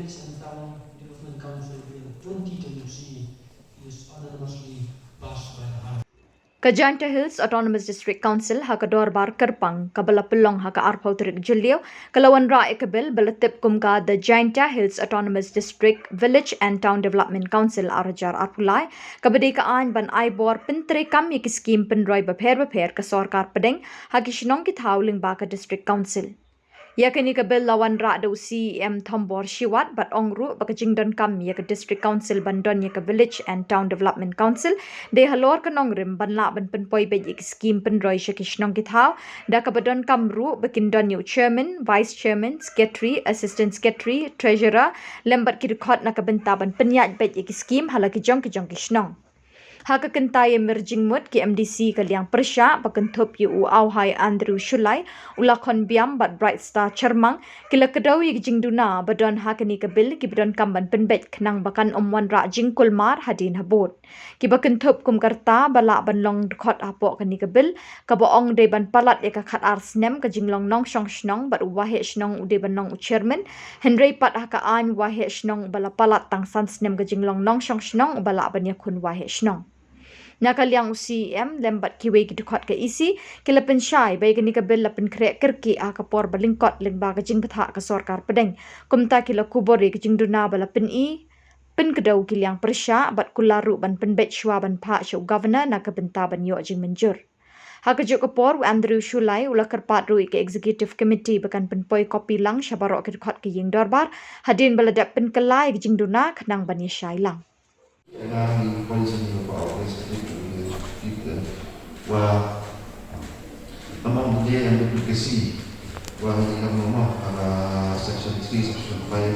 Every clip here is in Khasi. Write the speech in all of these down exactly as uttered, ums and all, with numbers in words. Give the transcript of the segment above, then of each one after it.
Village and Town Development Council Bill twenty twenty-three is unanimously passed by the House. Ka Jaintia Hills Autonomous District Council ha ka dorbar kyrpang kaba la pynlong ha ka arphew tarik Jylliew ka la wanrah ïa ka bill ba la tip kum ka The Jaintia Hills Autonomous District Village and Town Development Council ar hajar arphew lai, kaba dei ka aiñ ban ai bor pyntreikam ïa ki skim pynroi bapher bapher ka sorkar pdeng ha ki shnong ki thaw lyngba ka District Council. Ïa kane ka bill la wanrah da u C E M Thombor Shiwat bad ong ruh ba ka jingdonkam ïa ka District Council ban don ïa ka Village and Town Development Council dei halor ka nongrim ban lah ban pynpoi beit ïa ki skim pynroi sha ki shnong ki thaw, da kaba donkam ruh ba kin don ïa u Chairman, Vice Chairman, Secretary, Assistant Secretary, Treasurer lem bad ki dkhot na ka bynta ban pynïaid beit ïa ki skim ha la ki jong ki jong ki shnong. Ha ka kynta ïa mir jingmut, ki M D C ka liang pyrshah ba kynthup ïa u Auhai Andrew Shullai, u Lakhon Biam bad Bright Star Chyrmang ki la kdew ïa ka jingduna ba don ha kane ka bill kiba donkam ban pynbeit khnang ba kan ym wanrah jingkulmar hadien habud. Kiba kynthup kum ka rta ba lah ban long dkhot hapoh kane ka bill kaba ong dei ban palat ïa ka khatar snem ka jinglong nongshong shnong bad u waheh shnong u dei ban long u Chairman, hynrei pat ha ka aiñ waheh shnong uba la palat tang san snem ka jinglong nongshong shnong uba lah ban ïakhun waheh shnong. Na ka liang u C E M lem bad kiwei ki dkhot ka E C ki la pynshai ba ïa kane ka bill la pynkhreh kyrkieh ha ka por ba lyngkot lyngba ka jingbthah ka sorkar pdeng. Kumta ki la kubur ïa ka jingduna ba la pyni, pynkdew ki liang pyrshah bad kular ruh ban pynbeit shuwa ban phah sha u Governor na ka bynta ban ïoh jingmynjur. Ha kajuh ka por u Andrew Shullai u la kyrpad ruh ïa ka Executive Committee ba kan pynpoi kopi lang sha baroh ki dkhot ka ïing dorbar hadien ba la dep pynkylla ïa ka jingduna khnang ban ïashai lang. Wa, among the and the advocacy, wa, section three, section five.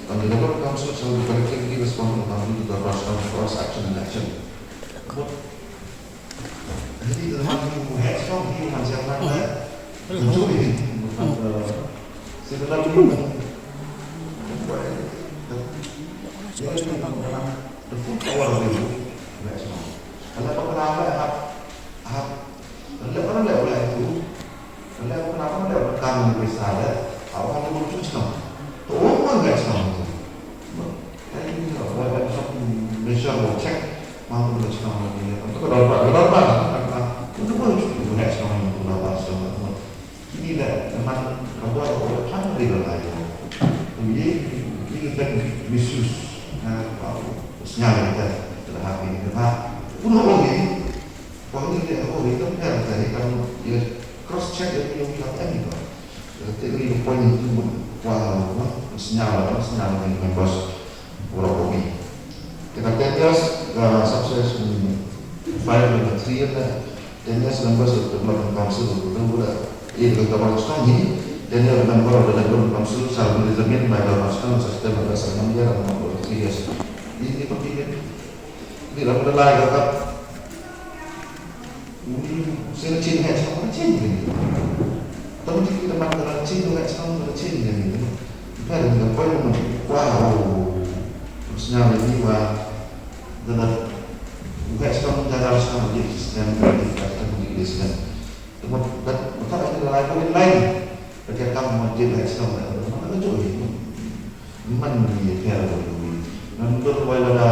And the local council shall be collectively responsible to the Rajasthan for action and action. But Cross check every week of any. Te ri ko pon tu wa wa sñiaw la sñiaw ni members wa ko bi. Kita ten years ka subsection five and three year ten years members of development council tu wa ye ka government stone hi ten year member of the development council shall be determined by the national system of the seven year and three years. Ini penting. Di la ba la ka ka. Uni sila chin ha chang ka chin ni. Tang ti kita man ka chin ka chang ka chin ni. Ka ri ka poi mo. Wow. Sñiaw ni wa da da. Ka chang da da chang di stem di ka chang di stem. Tuma da ka ta ni la ko ni lai. Ka kam mo di ka chang da. Ka jo ni. Man ni pher ko ni. Nan ko wai la da.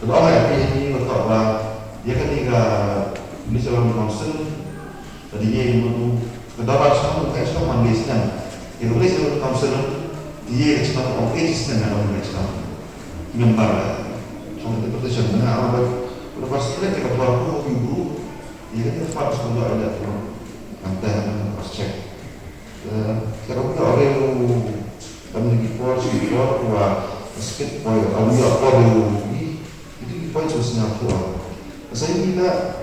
Ko ai ni ko ba. Ïa kani ka Minister of Council. Ka dei ïa ka dorbar shnong ka shnong man dei shnong. Ïa ka Village Council dei ïa ka shnong ong ka shnong na ong ka shnong. Member shnong interpretation na ong ba ba ba straight ka dorbar ko ki bru. Ïa ka dorbar shnong da ïa ka kan ta na cross check. Ka ong ka ore u kam ni ki por si por wa skip por ong ya por u ni. Iti ki points u sñiaw pua. Sa ini da,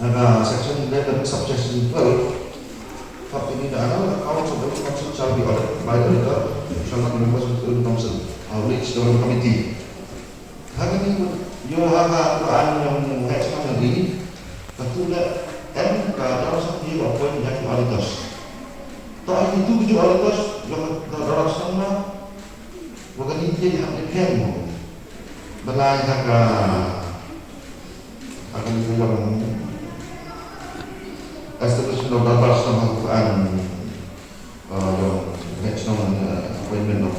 ah, section eleven, subsection twelve. Hap ini da, another account of the council shall be audited by the auditor, shall not be members of the council, uh, village development committee. Hangni yo ha ka Quran yang yang hai sama ni. Katu da em ka dalam satu ye appoint yang auditors. To itu tujuh auditors yang dalam sama. Wa kani ki hap ni pher mo. Balai ha ka, ha kani ki long establishment of Darbar Shnong ha Quran, uh, long next shnong, uh, appointment of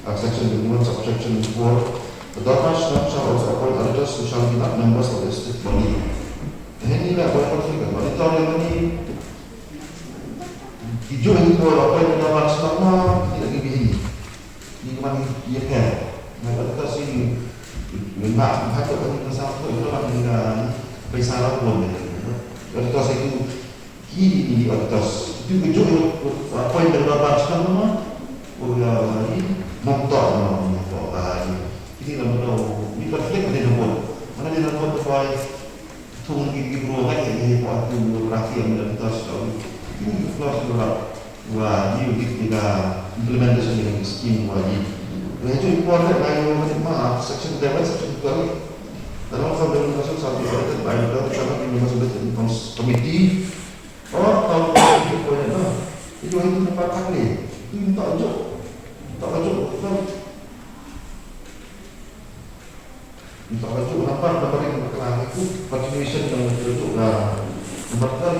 Section twenty-one, subsection four. The Dorbar Shnong shall also appoint auditors who shall be not members of the district body. Te hangne la wan conflict, auditor ïa kane ki juh ïa ki por appoint Dorbar Shnong ma ki la ki bihi. Ni ka man ïa pher. Nga auditor shi ni nga ha to kane ka sa to ito la ni ka pisa la pon. Auditor shi ki Ki, ki, ki auditors. Kito ki juh, uh, appoint da ka Dorbar Shnong mo, u, uh, i, mom to mo, mom to, uh, i. Kini la mo, ni conflict ni na bun. Mana ni na bun to poi. Thung ki, ki bro ngai, ki, ki, ki, ki, ki auditors. Kini ki clause ni la, wa, ni, ni, ni ka implementation ni scheme wa, i. Wa, itu important, wa, i, ma, section eleven, section twelve. Dalam foundation shall be audited by the Dorbar Shnong Committee. Oh, tahu, tahu, tahu, tahu. Itu, itu tempat kami. Itu minta ajuk. Minta ajuk, kan? Minta ajuk, nampak, nampak yang berkelang itu continuation yang ajuk lah. Nampak, kan?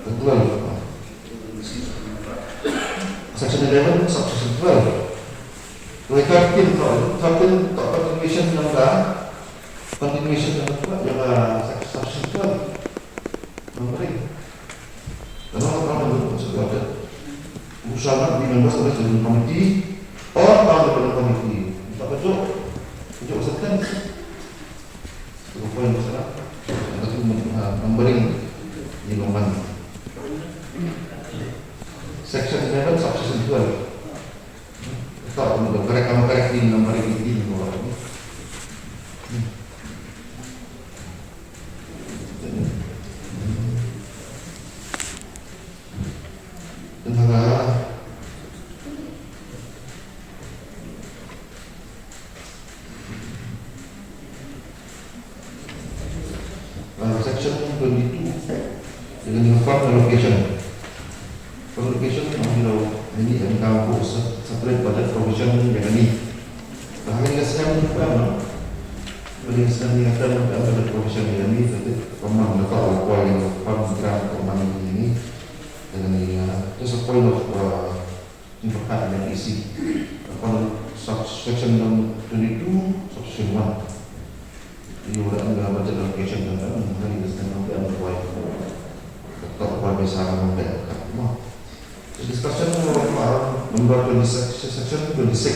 Betul. Section eleven, subsection twelve. Wei thirteen, thirteen, continuation yang dah. Continuation yang dah, yang dah, subsection twelve. Memberi. Dalam apa yang dimaksud ada? Who shall not be members of the Student Committee or non-Student Committee. Minta pejuk. Pejuk sentence. Satu poin masalah. Ada tu, uh, numbering di Roman. Section eleven, subsection twelve. Tak, untuk correct, kamu correct di numbering di, di Roman. Tentara. Uh, section twenty-two. Ïa kane ka fund allocation. Fund allocation, ong ïa u, ini ong ka, ko, se-, separate budget provision ïa kane. Ba ha kane ka snem ni ka, no? Ba ha kane ka snem ni ka, budget provision ïa kane, tapi pynban da ka, ko, ïa ka fund grant, pynban ïa kane. Ïa kane, uh, just a point of, uh, Jingpyrkhat na E C. Upon subsection twenty-two, subsection one. Ïa u la budget allocation, kan, kan, ïa u la budget allocation. The discussion, uh, number twenty-six, section twenty-six.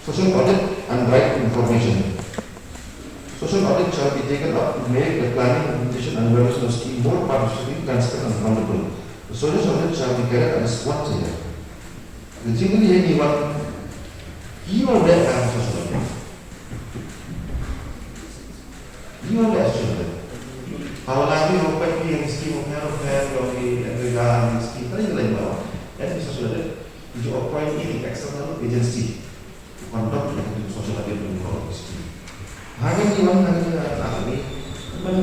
Social audit and right to information. Social audit shall be taken up to make the planning, implementation and evaluation of scheme more participatory, transparent and accountable. The social audit shall be carried out at least once a year. Ka jingkylli hangne wan, ïa u leh ka social audit. Ïa u leh social audit. Haba la ïoh peit ïa ki scheme, ïa ki, ïa ki scheme, ïa ki social audit. Ïa ki social audit, ki ju appoint ïa ki external agency. Conduct ïa ki social audit, conduct ïa ki scheme. Hangne wan, hangne wan, hangne wan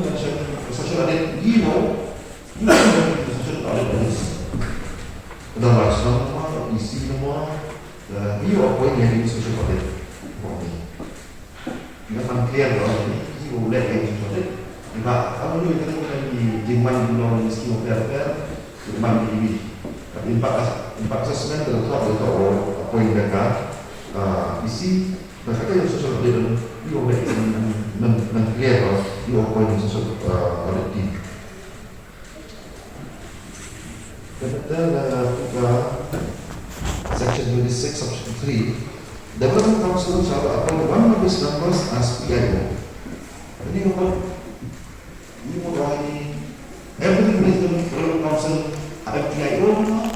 social audit, ïa u, ïa u social audit. Ka Dorbar Shnong mo, E C mo, eh, ïa u appoint ïa ki social audit. Nga pynban clear ïa u, ïa u leh ïa ki social audit. Ba ka mut ïa kane ka jingman jong u scheme of welfare, jingman jong u. Ka impact as-, impact assessment ka la thoh, ka la thoh appoint da ka, ah, E C. Ba ka, ka social audit, ïa u leh, men, men, men clear ïa u appoint social, ah, audit team. Kata, uh, section twenty-six, subsection three, Development Council shall appoint one of its members as P I O. Ini memang, ini memang ini, every Development Council ada P I O, no?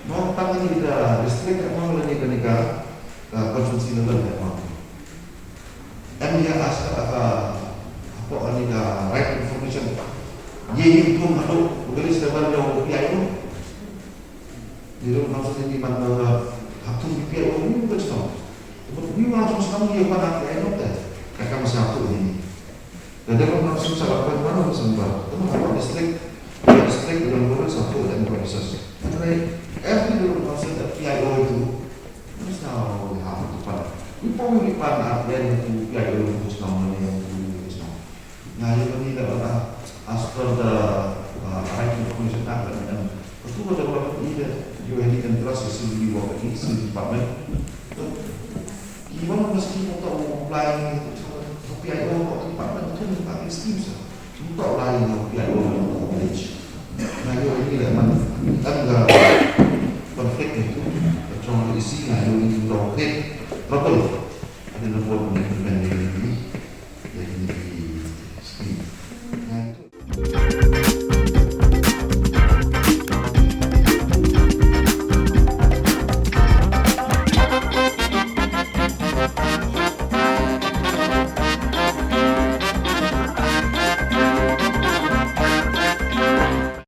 No, tang ini kita district, no, ini kita, uh, constituency level, no? Em ïa as ka, ka, hapoh kane ka right information. Ïa ïa kum haduh u gari seven jong u P I O. Ïa ruh nang sini man, eh, hap thung P I O ni ka shnong. But ni ma thung shnong ïa ban P I O te. Ka kam sa tu ni. Ka dei ban sum sa ban ban sum ba. Tu ma hapoh district, district ïa ruh sa tu dan promises. Every, every ruh nang sini P I O itu. Ngi sngewbha ban pan. Ngi pom ngi pan ar ïa ngi tu ïa ngi tu shnong ngi tu shnong. Nga ïa ngi da ba as per the, uh, Right Information Act, and, and tu ka jong ngi Ïoh ïa ki interest ïa shuh ki work ki shuh department. Ki wan ma scheme to apply to P I O to department to ka scheme sa. To apply to P I O to village. Nga ïoh ïa ki la man kan ga conflict ni. Ka jong isi nga ïoh ïa ki to create trouble. Ada na board ni.